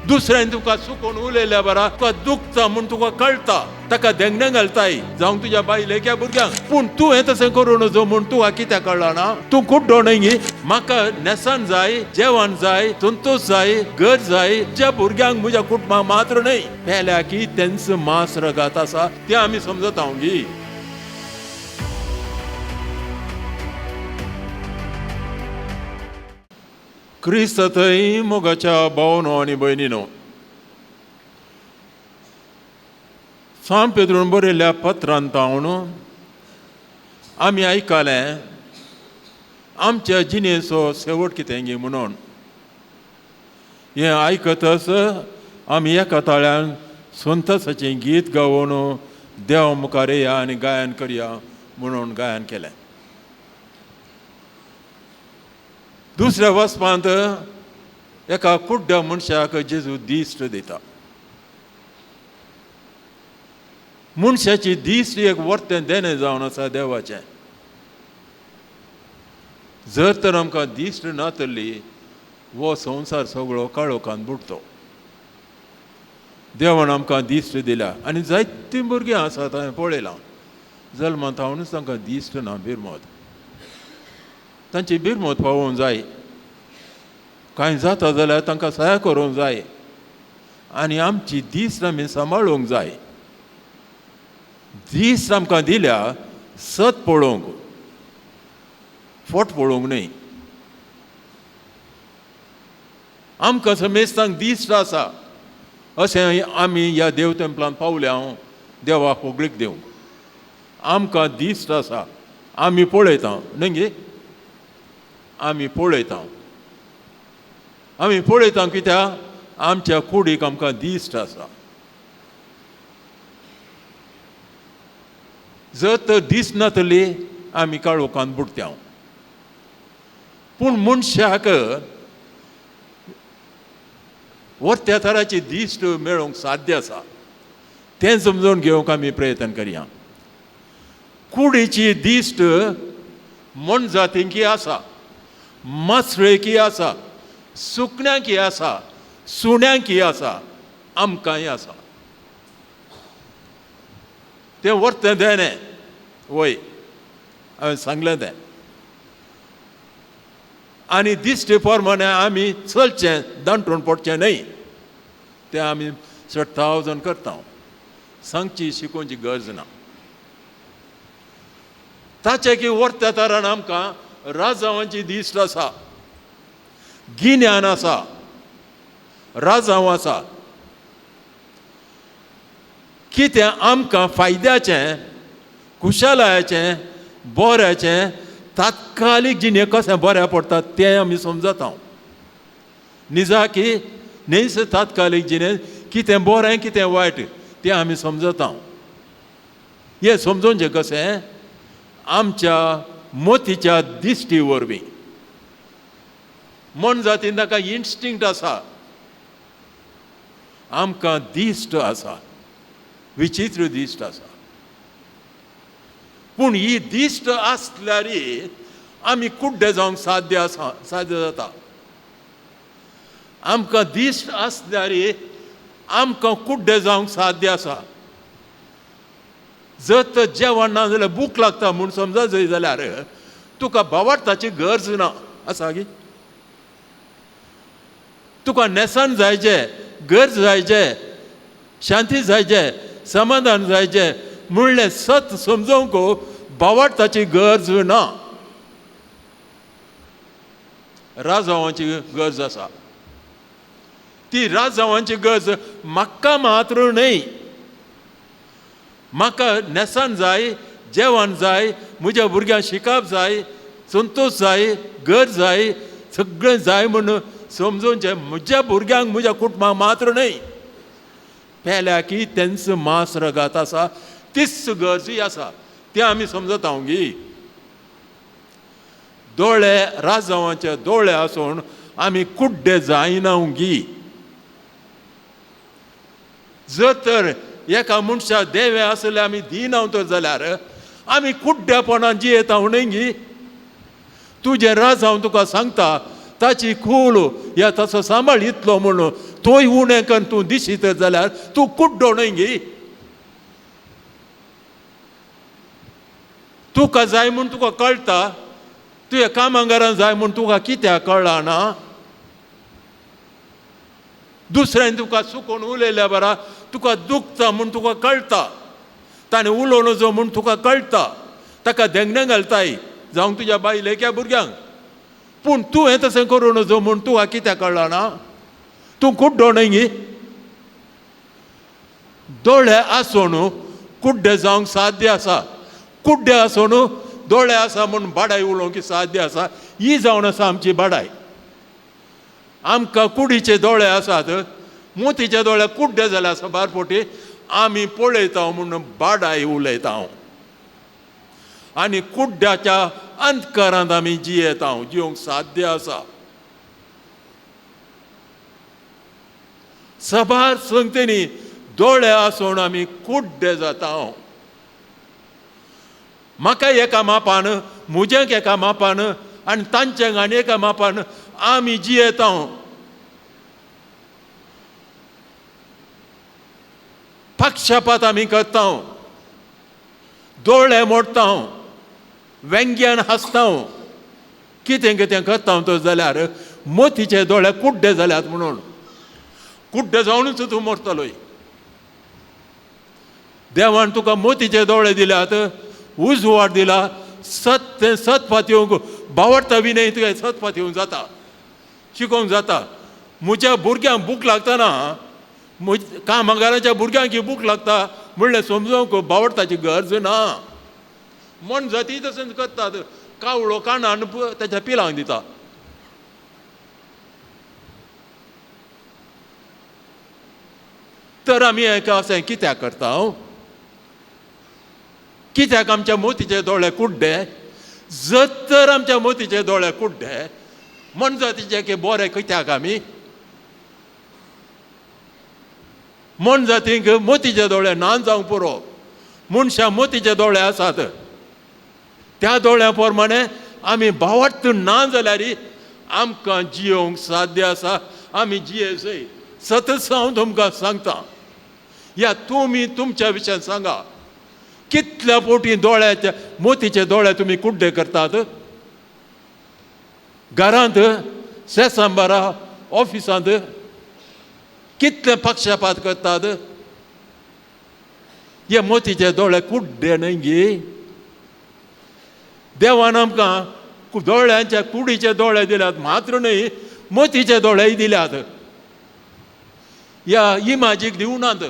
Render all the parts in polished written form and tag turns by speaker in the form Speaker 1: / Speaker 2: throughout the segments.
Speaker 1: दुसऱ्यान तुका चुकोन उलयल्या बरा तुका दुखता म्हूण तुका कळटा, ताका देंगणें घालताय जावं तुज्या बायलेक या भुरग्यांक, पूण तूं हें तशें करूं नजो म्हूण तुका कित्याक कळना? तूं कुड्डो न्हय गी? म्हाका न्हेसण जाय, जेवण जाय, संतोश जाय, घर जाय, ज्या भुरग्यांक म्हज्या कुटुंबाक मात्र न्हय, पेल्या की तेंच मांस रगात आसा तें आमी समजता हांव गी. क्रिस्त थंय मोगाच्या भावनो आनी भयणीनो, सांत पेद्रून बरयल्ल्या पत्रांत तावन आमी आयकलें आमच्या जिणेचो शेवट कितें गी म्हणून. हें आयकतच आमी एका ताळ्यान संतसाचें गीत गावन देवा मुखार येया आनी गायन करया म्हणून गायन केलें. दुसऱ्या वचपांत एका कुड्ड्या मनशाक जेजू दिश्ट दिता. मनशाची दिश्ट एक वर्तें देणें जावन आसा देवाचें. जर तर आमकां दिश्ट नातली हो संवसार सगळो काळोखान बुडतो. देवान आमकां दिश्ट दिल्या आनी जायतीं भुरगीं आसात हांवें पळयलां, जल्मांत हांवूच तांकां दिश्ट ना, बिरमत तांची बिरमत पावोवंक जाय, कांय जाता जाल्यार तांकां सहाय करूंक जाय आनी आमची दीस आमी सांबाळूंक जाय. दीस आमकां दिल्या सत पळोवंक, फट पळोवंक न्हय. आमकां समेस्तांक दीस आसा अशें आमी ह्या देव तेंपलान पावल्या हांव देवाक होगळीक दिवंक. आमकां दीस आसा, आमी पळयता न्हय गे, आमी पळयता, आमी पळयता कित्याक आमच्या कुडीक आमकां दिश्ट आसा. जर तर दीस नातली आमी काळोखान बुडत्या. पूण मनशाक वर्त्या थराची दिश्ट मेळोवंक साध्य आसा तें समजून घेवंक आमी प्रयत्न करया. कुडीची दिश्ट मनजातींकी आसा, मासळेकी आसा, सुकण्यांकी आसा, सुण्यांकी आसा, आमकांय आसा. तें वर्तें देणें वय हांवें सांगलें तें. आनी दिश्टी प्रमाणे आमी चलचें, दांटून पडचें न्हय, तें आमी चडटाव करता, सांगची शिकोवची गरज ना. ताचें की वर्त्या तरान आमकां राजावांची दिश्ट आसा, गिन्यान आसा, राजांव आसा. कितें आमकां फायद्याचें, खुशालायाचें, बऱ्याचें तात्कालीक जिणे कशें बऱ्या पडटा तें आमी समजता. निजाकी न्हयस तात्कालीक जिणे कितें बरें कितें वायट तें आमी समजता. हें समजोवचें कशें? आमच्या मोतीच्या दिश्टी वरवीं. मनजातीन ताका इन्स्टिंक्ट आसा, आमकां दिश्ट आसा, विचित्र दिश्ट आसा. पूण ही दिश्ट आसल्यार आमी कुड्डे जावंक साध्य आसा, साध्य जाता. आमकां दिश्ट आसल्यार आमकां कुड्डे जावंक साध्य आसा. जर तर जेवण ना जाल्यार भूक लागता म्हूण समजा जाय जाल्यार तुका भावार्थाची गरज ना आसा गी. तुका न्हेसण जायचे, गरज जायचे, शांती जायचे, समाधान जायचे म्हणलें सत समजोवंक भावार्थाची गरज ना. राजावांची गरज आसा. ती राजावांची गरज म्हाका मात्र न्हय. म्हाका न्हेसण जाय, जेवण जाय, म्हज्या भुरग्यांक शिकप जाय, संतोश जाय, गरज जाय, सगळें जाय म्हूण समजोवचें म्हज्या भुरग्यांक म्हज्या कुटुंबाक मात्र न्हय. पेल्या की तेंच मांस रगात आसा, तीच गरजूय आसा, तें आमी समजता गी. दोळे राजावांचे दोळे आसून आमी कुड्डे जायना गी. जर तर एका मनशा देवे आसले आमी दिना तर जाल्यार आमी कुड्डेपणान जियेता न्हय गी. तुजें राजांव तुका सांगता ताची कूळ या ताचो सांबाळ इतलो म्हणून तोय उणें करून तूं दिशीत जाल्यार तूं कुड्डो न्हय गी. तुका जाय म्हूण तुका कळटा, तुज्या कामांगारान जाय म्हूण तुका कित्याक कळना? दुसऱ्यान तुका चुकोवन उलयल्या बरा तुका दुखता म्हूण तुका कळटा, ताणें उलोवं नजो म्हूण तुका कळटा, ताका धेंगणें घालताय जावं तुज्या बायलेक या भुरग्यांक, पूण तूं हें तशें करूं नजो म्हूण तुका कित्याक कळना? तूं कुड्डो न्हय गी? दोळे आसून कुड्डे जावंक साध्य आसा, कुड्डे आसून दोळे आसा म्हूण बाडाय उलोवंक साध्य आसा. ही जावन आसा आमची बाडाय. आमकां कुडीचे दोळे आसात, मोतीचे दोळे कुड्डे जाले आसा बारपोटी, आमी पळयता म्हूण बाडाय उलयता आनी कुड्ड्याच्या अंतकरांत आमी जियेता, जिवंक साध्य आसा. सबार संगतेनी दोळे आसून आमी कुड्डे जाता. म्हाका एका मापान, म्हज्यांक एका मापान आनी तांच्यांक आनी एका मापान आमी जियेता. पक्षपात आमी करता, दोळे मोडटा, व्यंग्यान हांसता, कितें कितें करता तो जाल्यार मोतीचे दोळे कुड्डे जाल्यात म्हणून कुड्डे जावनूच तूं मरतलोय. देवान तुका मोतीचे दोळे दिल्यात, उजवाड दिला, सत तें सत पातयेवंक बावडटा बी न्हय, तुका सत पातयेवंक जाता, शिकोवंक जाता. म्हज्या भुरग्यांक भूक लागतना, कामगाराच्या भुरग्यांक भूक लागता म्हणल्यार समजूंक बावडटाची गरज ना. मन जाती तशेंच करतात, कावळो काणान ताच्या पिलांक दिता. तर आमी एका अशें कित्याक करता? कित्याक आमच्या मोतीचे दोळे कुड्डे? जर तर आमच्या मोतीचे दोळे कुड्डे, मनजातीचे की बरें कित्याक आमी? मनजातींक मोतीचे दोळे ना जावंक पुरो. मनशां मोतीचे दोळे आसात, त्या दोळ्या प्रमाणे आमी बावडत ना जाल्यार आमकां जियोवंक साध्य आसा, आमी जिये. सतत हांव तुमकां सांगता, या तुमी तुमच्या विशयान सांगा, कितल्या पोटी दोळ्याचे मोतीचे दोळे तुमी कुड्डे करतात? घरांत, सेसांबारा, ऑफिसांत कितले पक्षपात करतात? हे मोतीचे दोळे कुड्डे न्हय गी? देवान आमकां दोळ्यांच्या कुडीचे दोळे दिल्यात मात्र न्हय, मोतीचे दोळेय दिल्यात. ह्या इमाजीक दिवनात,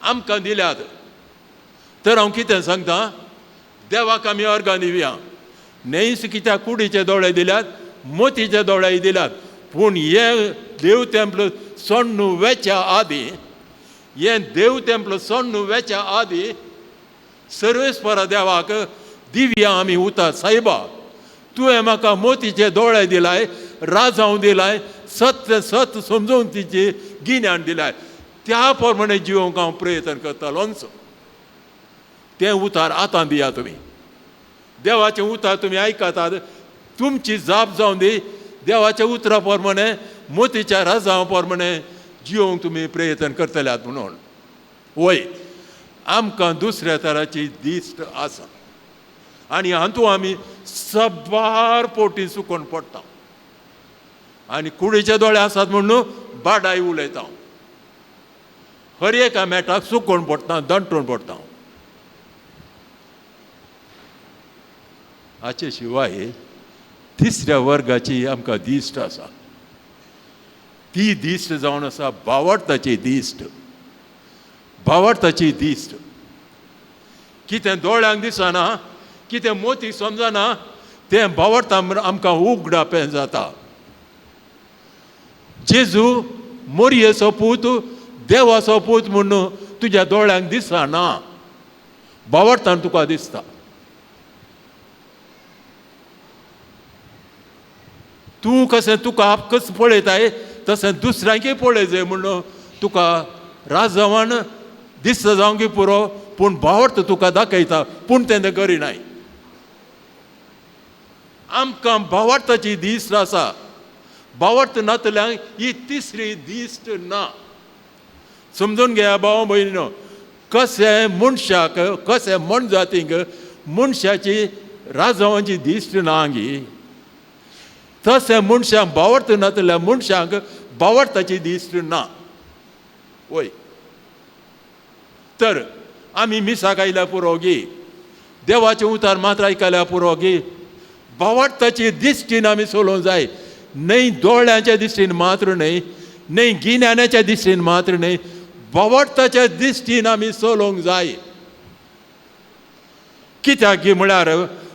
Speaker 1: आमकां दिल्यात. तर हांव कितें सांगता, देवाक आमी अर्गां दिवया. न्हयच कित्याक कुडीचे दोळे दिल्यात, मोतीचे दोळेय दिल्यात, पूण हे देव तेंपल सोण्णू वेच्या आदी, हे देव तेंपल सोण्णू वेच्या आदी सर्वेस्परा देवाक दिवया आमी उता, सायबा तुवें म्हाका मोतीचे दोळे दिलाय, राजांव दिलाय, सत सत समजून तिची गिन्यान दिलाय, त्या प्रमाणे जिवंक हांव प्रयत्न करतालोंच. तें उतार आतां दिया तुमी, देवाचें उतार तुमी आयकतात, तुमची जाप जावन दी. देवाच्या उतरा प्रमाणे, मोतीच्या राजांव प्रमाणे जिवंक तुमी प्रयत्न करतल्यात म्हणून. वय, आमकां दुसऱ्या तराची दिश्ट आसा आनी हातूंत आमी सबार पोटी चुकोवन पडटा आनी कुडीचे दोळे आसात म्हणून बाडाय उलयता, हर एका मेटाक चुकोवन पडटा, दंटून पडटा. हाचे शिवाय तिसऱ्या वर्गाची आमकां दिश्ट आसा, ती दिश्ट जावन आसा बावडताची दिश्ट. बावडताची दिश्ट कितें दोळ्यांक दिसना, कितें मोती समजना, तें बावडता आमकां उगडापें जाता. जेजू मोरयेचो पूत, देवाचो पूत म्हणून तुज्या दोळ्यांक दिसना, बावडतान तुका दिसता. तूं कशें तुका आपकच पळयताय तशें दुसऱ्यांकय पळय जाय म्हणून तुका राजवान दिसता जावंक पुरो, पूण बावडत तुका दाखयता, पूण तें करिनाय. आमकां बावडताची दिश्ट आसा, भावार्थ नातल्यांक ही तिसरी दिश्ट ना. समजून घेया भाव भयणीनो, कशें मनशाक, कशें मनजातींक मनशाची राजावांची दिश्ट ना गी, तशें मनशांक भावार्थ नातल्या मनशांक भावार्थाची दिश्ट ना. वय, तर आमी मिसाक आयल्या पुरो गी, देवाचें उतार मात्र आयकल्या पुरो गी, भावार्थाची दिश्टीन आमी चलोवंक जाय. न्हय दोळ्यांच्या दिश्टीन मात्र न्हय, न्हय गिन्यानाच्या दिश्टीन मात्र न्हय, भावार्थाच्या दिश्टीन आमी चलोवंक जाय. कित्याक गी म्हळ्यार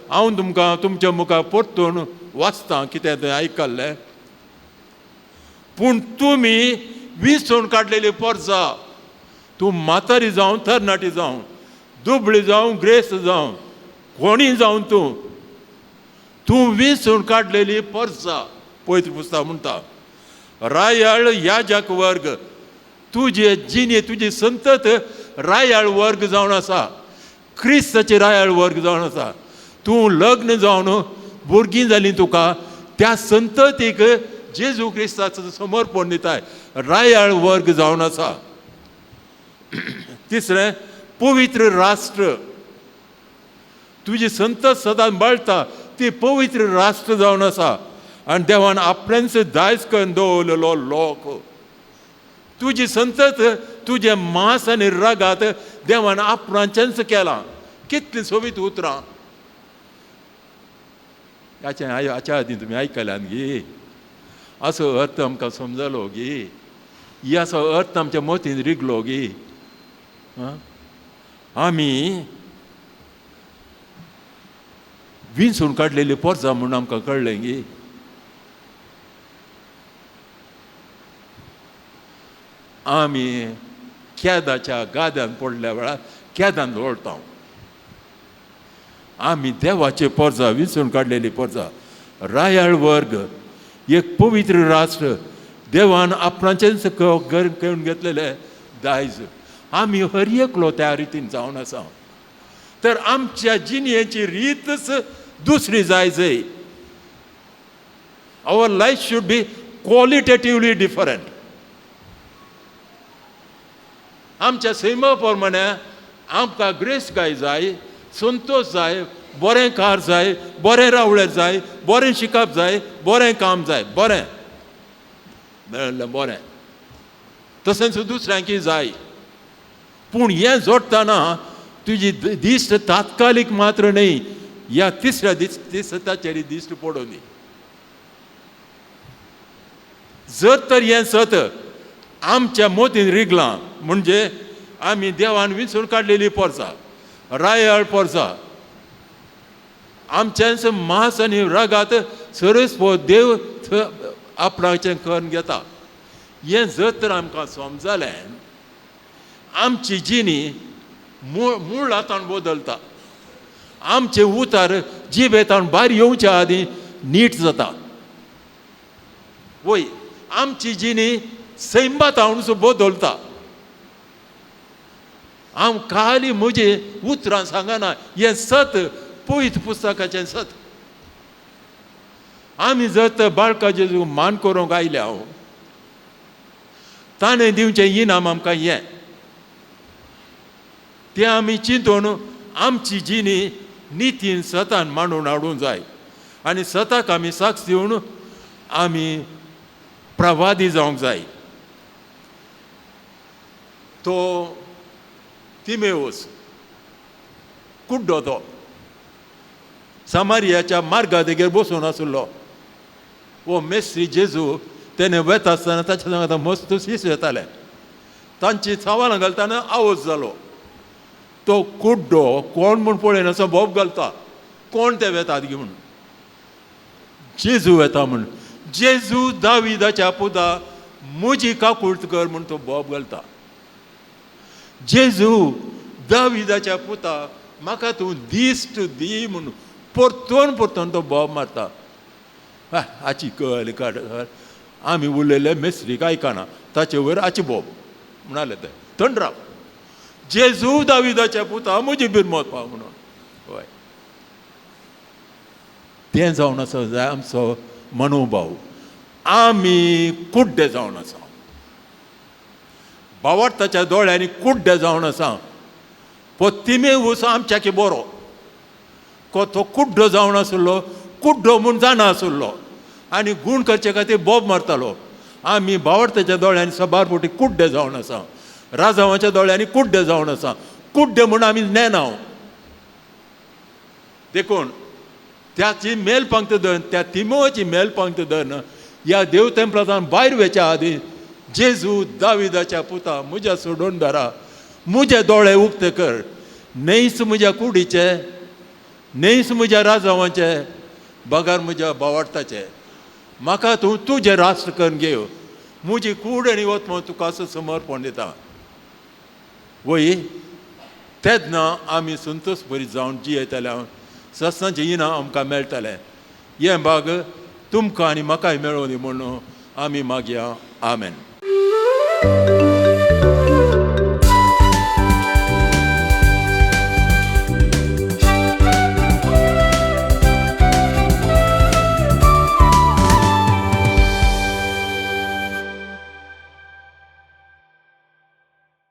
Speaker 1: हांव तुमकां तुमच्या मुखार परतून वाचतां कितें तें आयकल्लें. पूण तुमी विसोवन काडलेली पोरसा, तूं म्हातारी जावं तरणाटी जावं, दुबळी जावं ग्रेस्त जावं, कोणी जावं, तूं तूं विसोवन काडलेली पोरसा. पवित्र पुस्तक म्हणटा, रायाळ याजक वर्ग, तुजे जिणे तुजी संतत रायाळ वर्ग जावन आसा, क्रिस्ताचे रायाळ वर्ग जावन आसा. तूं लग्न जावन भुरगीं जालीं तुका, त्या संततीक जेजू क्रिस्ताचो समर्पण दिताय, रायाळ वर्ग जावन आसा. तिसरें, पवित्र राष्ट्र, तुजी संतत सदांच बाळटा ती पवित्र राष्ट्र जावन आसा. आनी देवान आपणेंच दायज करून दवरलेलो लोक, तुजी संतत तुजें मांस आनी रगात देवान आपणाचेंच केलां. कितलीं सोबीत उतरां हाच्या हाच्या आदीं तुमी आयकल्यान गी. असो अर्थ आमकां समजलो गी, ही असो अर्थ आमच्या मतीन रिगलो गी. आमी विंचून काडलेली पोरसां म्हूण आमकां कळ्ळें गी. आमी केदाच्या गाद्यान पडल्या वेळार केदान लोळटा. आमी देवाचे पोरसां, विंचून काडलेली पोरसां, रायाळ वर्ग, एक पवित्र राष्ट्र, देवान आपणाचेंच करून घेतलेलें दायज. आमी हर एकलो त्या रितीन जावन आसा. तर आमच्या जिणेची रीतच दुसरी जाय जय. Our life should be qualitatively different. आमच्या सैमा प्रमाणे आमकां ग्रेसकाय जाय, संतोश जाय, बरें कार जाय, बरें रावळेर जाय, बरें शिकप जाय, बरें काम जाय, बरें मेळ्ळें बरें, तशेंच दुसऱ्यांकय जाय. पूण हें जोडटना तुजी दिश्ट तात्कालीक मात्र न्हय, ह्या तिसऱ्या दिसताचेर दिश्ट पडूं दी. जर तर हें सत आमच्या मोतीन रिगलां म्हणजे आमी देवान विंचून काडलेली पोरसां, रायाळ पोरसां, आमचेंच मांस आनी रगात सरस देव आपणाचें करून घेता. हें जर तर आमकां समजलें, आमची जिणी मूळ हातान बदलता, आमचे उतार जिबेतान भायर येवच्या आदीं नीट जाता. वय, आमची जिणी सैमात बदलता. हांव खाली म्हजी उतरां सांगना, हें सत पवित्र पुस्तकाचें सत. आमी जर तर बाळका जेजू मान करूंक आयल्या हांव, ताणें दिवचें इनाम आमकां हें, तें आमी चिंतून आमची जिणी नितीन सतान मांडून हाडूंक जाय. आनी सताक आमी साक्ष दिवन आमी प्रवादी जावंक जाय. तो तिमेवस कुड्डो तो सामारियाच्या मार्गा देगेर बसून आशिल्लो. हो मेस्त्री जेजू तेणे वेता आसतना ताच्या सांगता मस्त शीस येताले, तांची सवालां घालतना आवाज जालो. तो कुड्डो कोण म्हूण पळयना बोब घालता, कोण ते वेतात म्हूण, जेजू वेता म्हूण. जेजू दाविदाच्या पुता म्हजी काकूळट कर म्हूण तो बोब घालता. जेजू दाविदाच्या पुता म्हाका तूं दिश्ट दी म्हूण परतून परतून तो बोब मारता. हाची कल काड, आमी उलयले मेस्त्रीक आयकना, ताचे वयर हाची बोब म्हणाले ते थंड राव, जेजू दाविदाच्या पुता म्हजी बिरमत पाव म्हणून. हय, तें जावन आसा जाय आमचो मनोभाव. आमी कुड्डे जावन आसा, भावार्थाच्या दोळ्यांनी कुड्डे जावन आसा. तिमेवूस आमच्याकी बरो, तो कुड्डो जावन आसलो, कुड्डो म्हूण जाणा आसलो आनी गूण करचे खातीर बोब मारतालो. आमी भावार्थाच्या दोळ्यांनी सबार फावटी कुड्डे जावन आसा, राजावाच्या दोळ्यांनी कुड्डे जावन आसा, कुड्डे म्हूण आमी नेना. देखून त्याची मेल पंक्त धरून, त्या तिमोची मेल पंक्त धरून ह्या देव तेंपलांतल्यान भायर वयच्या आदीं जेजू दाविदाच्या पुता म्हज्या सोडून धरा, म्हजे दोळे उक्ते कर, न्हयच म्हज्या कुडीचे, न्हयच म्हज्या राजावांचे, बगर म्हज्या भावार्थाचे, म्हाका तूं तुजें राष्ट्र करून घेव, म्हजी कूड आनी वत तुका समर्पण दिता. वय तेन्ना आमी संतोश बरी जावन जियेतले, सत्सांचें इनाम आमकां मेळटलें. हें भाग तुमकां आनी म्हाकाय मेळोवं दी म्हणून आमी मागया. आमेन.